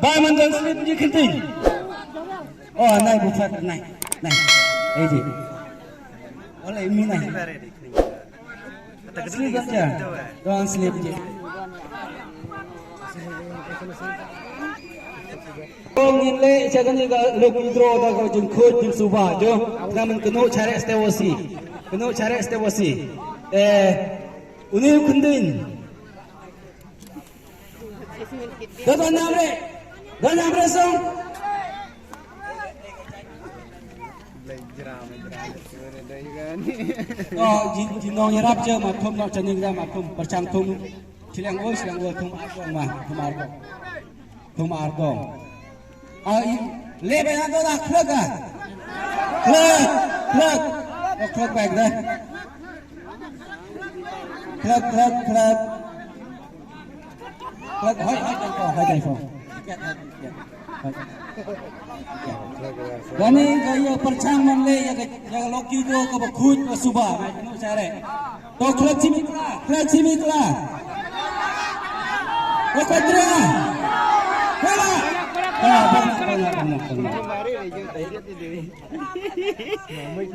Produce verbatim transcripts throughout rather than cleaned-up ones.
Ba man don slip ji kynting. Oh, nai bu fat nai. Nai. Ei ji. Ole mi nai. Slip don ja. Don slip ji. Kong ngin leh cha kane ka lucky draw da ka jingkhuid jingsuba jo. Nga men kynnoh cha re ste wasi. Kynnoh cha re ste wasi. Eh, uni u kynting. Da don nam re. Don nam re song. Oh, jin jin nong yarap je ma thum nong chaning da ma thum perchang thum. Chiliang oi chiliang oi thum ar gong ma thum ar gong. Thum ar gong. Ai le ba ya do da khlek ah. Khlek khlek. Khlek ba da. Khlek khlek khlek. Hoi, hoi, hoi, hoi, hoi. Kane ka ïa pyrchang man le ïa ka, ïa ka lucky draw kaba khuid ba suba. Nai kano sare. To khlek chimi kla, khlek chimi kla. To khlek chimi kla. Kla. Ah, bang, bang, bang, bang.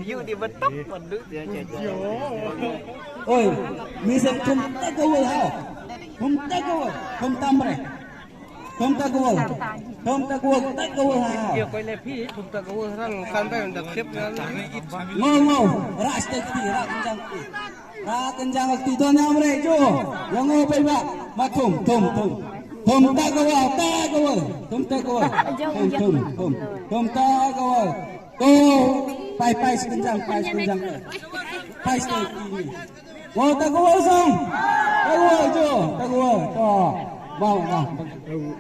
Yu di betok padu dia. Oi, mi seng tum tak gawal ha. Tum tak gawal, tum tamre. Tum tak gawal. Tum tak gawal, tak gawal ha. Yo koi le phi, tum tak gawal rang kan bai dak sip kan. Ngo ngo, ras tek ti, ras kenjang ti. Ras kenjang ti don amre jo. Yang ngo bai ba. Ma tum, tum, tum. Tum tak gawal, tak gawal. Tum tak gawal. Tum, tum, tum. Tum tak gawal. To, pai, pai, sekenjang, pai, sekenjang. Pai, sekenjang. Wow, tak gua usang. Tak gua jo, tak gua. To, mau, mau.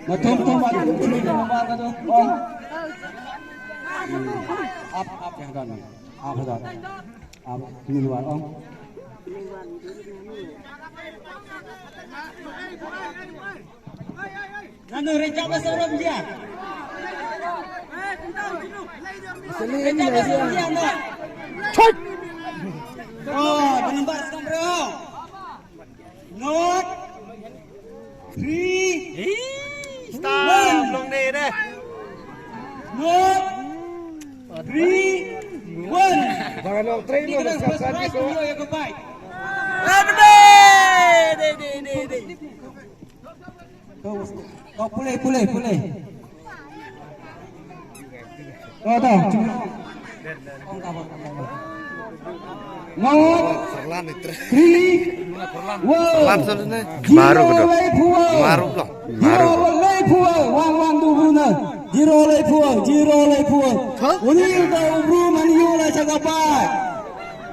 Nah, tom, tom, mau, tom, mau, mau, mau, mau. Ap, ap, ya, kan. Ap, ya. Ap, ini luar, om. Nanu recha ba sorom jia. Recha ba sorom jia na. Chut. Oh, the number is number. Not three. Stop. Long day deh. Not three. One. Jangan long three. Ini long, kita first prize. Yo, ya, goodbye. Deh, deh, deh, deh, deh. To, to, pule, pule, pule. To, to. No. Three. Wow. Baru ke tu. Baru lah. Baru. Zero lei phuwa. Wan wan du bruna. Zero lei phuwa. Zero lei phuwa. Uni da ubru man yu la chaka bai.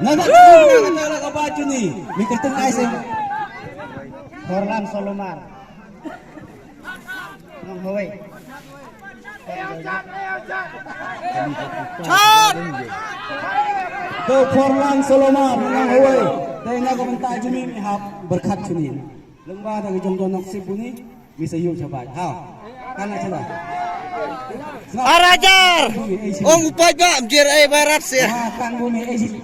Naga chaka bai juni. Mikir tun ai sing. Forlan Solomar. Nong Hawai. Chat! To Forlan Solomar Nong Hawai. Te nga ka bynta juni mi hap berkat juni. Lengba da ka jong don nok sip buni mi sa yu chabai. Ha. Kana chala. Arajar. Ong upai ba mjir ai barat sih. Ha kan buni ai sih.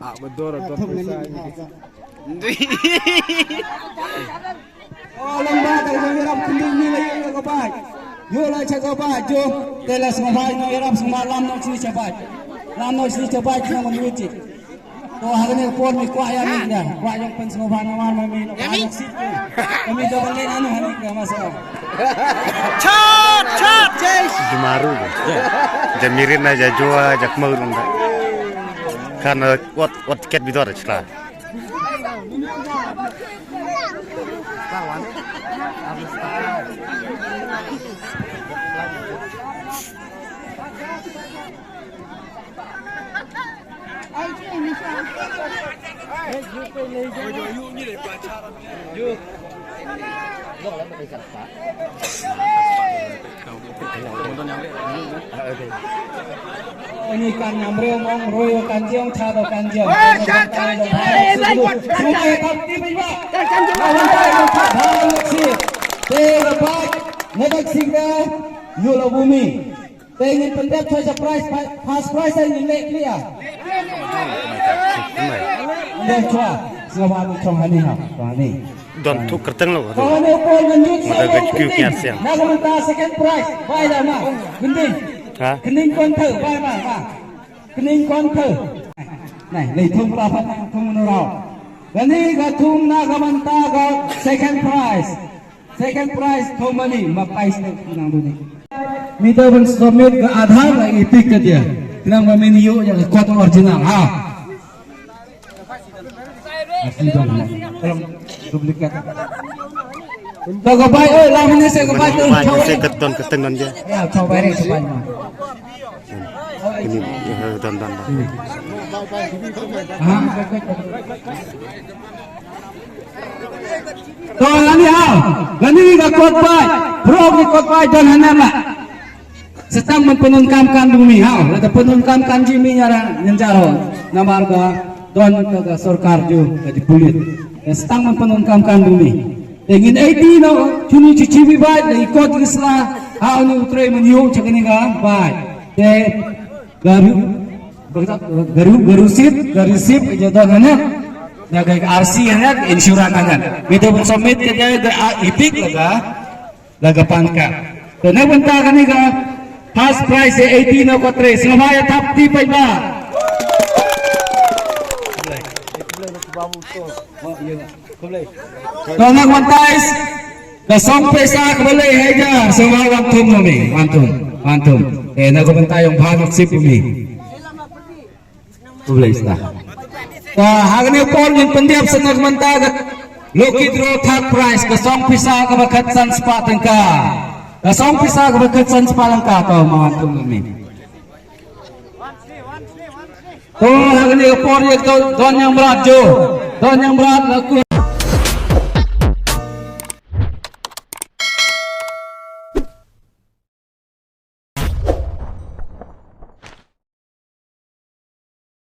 Ah, bedor, bedor pisa. Oh, lengba da ka jong ïarap kyndit ni la ïoh ka bai. Ïoh la cha ka bai jo. Te la sngewbha no ïarap sngewbha lam no chini cha bai. Lam no chini cha bai chini mon ïoh chi. To ha kane por ni kwah ïa ni ïa. Kwah jong pen sngewbha no mar ma mi no. Kwah jong si. Kami da ban le nanu ha ni ka masa. Chot, chot, chase. Jumaru. Jamirin na jajua jakmau lungda. Kan wat wat tiket bidor chla. Ini kan nyamreu mong royo kan jiong chado kan jiong. Te da bai nadak sik da yula bumi. Te ngin pyndep choi sa prize, first prize ai ngin leh clear. Ngin chwa. Nga ba ni chong hani ha, chong hani. Don tu kerteng lo tu. Chong hani pol ngan jut. Mada ga jukyu kiar siang. Na ka mynta second prize. Bai da ma. Bending. Ha? Kening kon thau, bai ma, ma. Kening kon thau. Nai, lei thung pula pat nang thung nurau. Kani ka thung na ka mynta ka second prize. Second prize thung mani ma prize ne kinang duni. Mita ban submit ka Aadhaar la i pick ka dia. Kinang ba min yu ya ka kot original ha. Asli dong. Tolong duplicate. To ka bai oi, la mani se ka bai tu. Bai se ka ton ka teng don dia. Ya, to bai ni se bai. Ini ya, don don don. Ha? To lani ha, lani ka kot bai, bro ni kot bai don hanan la. Setang man penun kam kan bumi ha, lada penun kam kan ji mi nyara nyenjaro namar ka don ka, ka sorkar ju ka ji pulit. Ka setang man penun kam kan bumi. Te ngin eighty no chuni chichi bi bai le ikot isla ha uni utre men yu chakani ka bai. Te garu garu garu sip garu sip je don hanan. Na ka R C hanan, insurance hanan. Mita ban submit ka ja ga ipik laga laga pan ka. To na bynta kani ka first prize e eighty no ko tre. Sngewbha ïa thap ti pai ba. To na bynta is ka song pisa ka bale hai ja. Sngewbha wan thum no mi, wan thum, wan thum. Eh, na ka bynta yong bha nok sip mi. Khublei sta. Ta hagni por ngin pyndep sngewbha mynta ka lucky draw third prize ka song pisa kaba khatsan spah tyngka. Ka song pisa kaba khatsan spah tyngka to ma wan tung ni. To hagni por ye to don yang brat jo. Don yang brat la ku